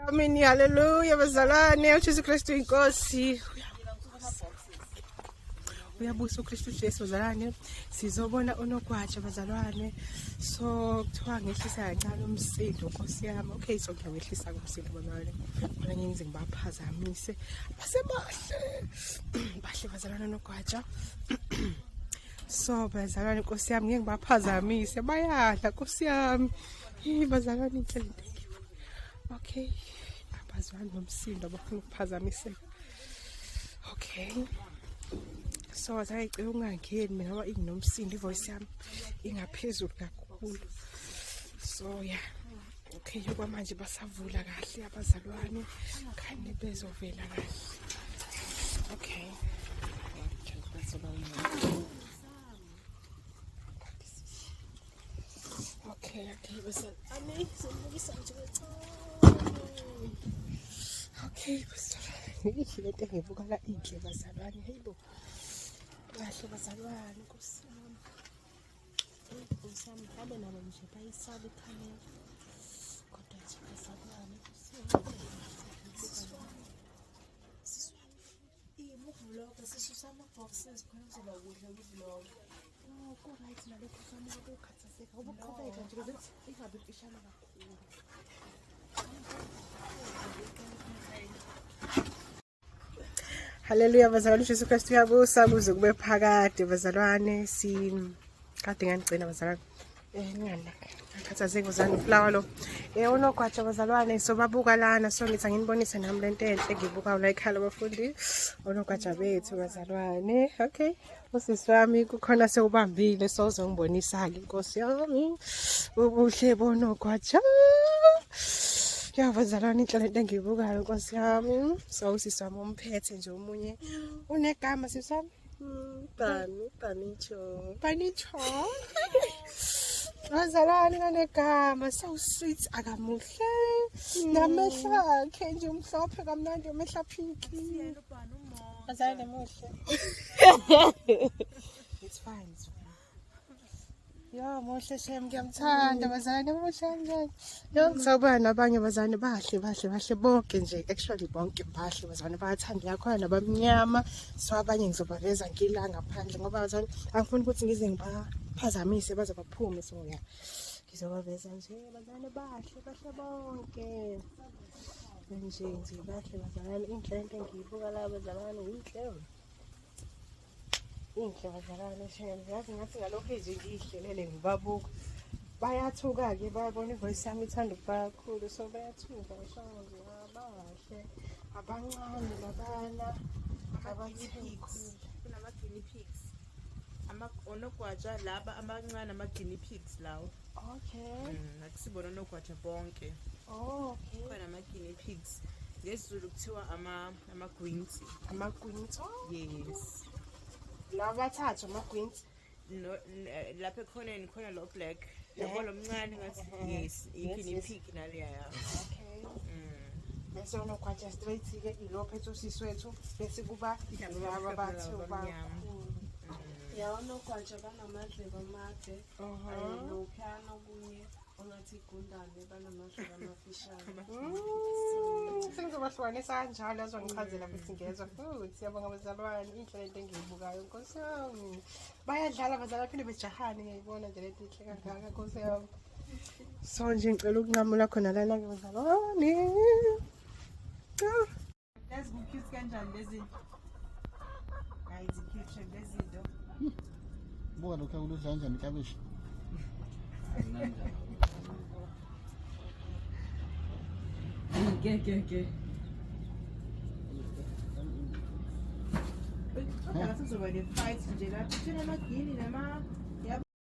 Amen, haleluya bazalwane, uJesu Kristu inkosi. Uyabusa uKristu Jesu bazalwane. Sizobona unogwaja bazalwane. So kuthiwa ngehlisa kancane umsindo Nkosi yami. Okay, so ngiyawehlisa umsindo bazalwane. Khona ngize ngibaphazamise. Basebahle. Bahle bazalwane unogwaja. So bazalwane Nkosi yami ngeke ngibaphazamise. Bayadla Nkosi yami. Hey bazalwane inhle lento. Okay. Abazwani nomsindo abafuna ukuphazamiseka. Okay. So azange ngicela ukungangeni mina ngoba inginomsindo ivoice yami ingaphezulu kakhulu. So yeah. Okay, okwamanje basavula kahle abazalwane khani bezovela kahle. Okay. Okay, bazalwane, sizobukisa nje kancane. Okay, bazalwane, inhle lento engibuka la inhle bazalwane, hayibo. Kahle bazalwane, Nkosi yami. Nkosi yami, mhlawumbe nabo nje bayisaba ikhamera. Kodwa nje bazalwane, Nkosi yami. Ukuvloga sisusa ama-boxes khona kuzoba kuhle ukuvloga. Oh, ku-right nalokho sami ukukhathazeka ngoba uqhubeka nje kuze ingabe mfishane kakhulu. Haleluya bazalwane, uJesu Kristu uyabusa kuze kube phakade bazalwane. Si kade nganigcina bazalwane. Ningakhathazeki bazalwane, ufulawa lo. Unogwaja bazalwane, so babuka lana, so ngithi anginibonise nami lento enhle ngibuka la ekhaya labafundi. Onogwaja bethu bazalwane. Okay. Usisi wami kukhona sewubambile, so uzongibonisa-ke inkosi yami ubuhle bonogwaja. Ya bazalwane, inhle lento engiyibukayo nkosi yami. So usisi wami umphethe nje omunye unegama sisi wami. Bani, Banicho. Banicho. Bazalwane kanegama so sweet akamuhle. Namehlo akhe nje umhlophe kamnandi amehlo aphinki. Bazalwane muhle. It's fine, it's fine. Yo muhle shem ngiyamthanda bazalwane muhle kanjani. Yo ngisawubona nabanye bazalwane bahle bahle bahle bonke nje actually bonke bahle bazalwane bayathandeka khona nabamnyama so abanye ngizobaveza ngila ngaphandle ngoba bazalwane angifuni ukuthi ngize ngibaphazamise baze baphume so ya ngizobaveza nje bazalwane bahle bahle bonke nje nje bahle bazalwane inhle into engiyibuka la bazalwane inhle. Inhle bazalwane shem, yazi ngathi ngalokhu nje ngiyihlelele ngibabuka. Bayathuka-ke bayabona ivoice yami ithanda ukuba kakhulu so bayathuka ngisho nje abahle abancane labana Ama-guinea pigs. Kunama-guinea pigs. Onogwaja laba abancane ama-guinea pigs lawo. Okay. Akusibona onogwaja bonke. Oh, okay. Kukhona ama-guinea pigs. NgesiZulu kuthiwa amagwinsi. Amagwinsi. Yes. Laba bathathu amagwinsi. No, lapha ekhoneni khona lo black. Yabo lo mncane ngathi yes, i-guinea pig naleya. Okay. Bese unogwaja straight ke ilo phethe usisi wethu bese kuba laba bathu bakhulu. Ya onogwaja banamadlebe amade. Lokhuyana okunye ongathi igundane banamadlebe amafishane. Sengizobahlukanisa kanjalo azongichazela futhi ngezwa futhi. Siyabonga bazalwane, inhle lento engiyibukayo nkosi yami. Bayadlala bazalwane phinde bejahane ngiyayibona nje lento inhle kangaka nkosi yami. So nje ngicela ukunqamula khona lana ke bazalwane. Yazi ku-cute kanjani lezi zinto? Hayi zi-cute shem lezi zinto. Buka lokhu akuludla kanjani iklabishi. Ke ke ke. Kodwa ngathi kuzoba ne-fight nje lapho. Thina amagini nama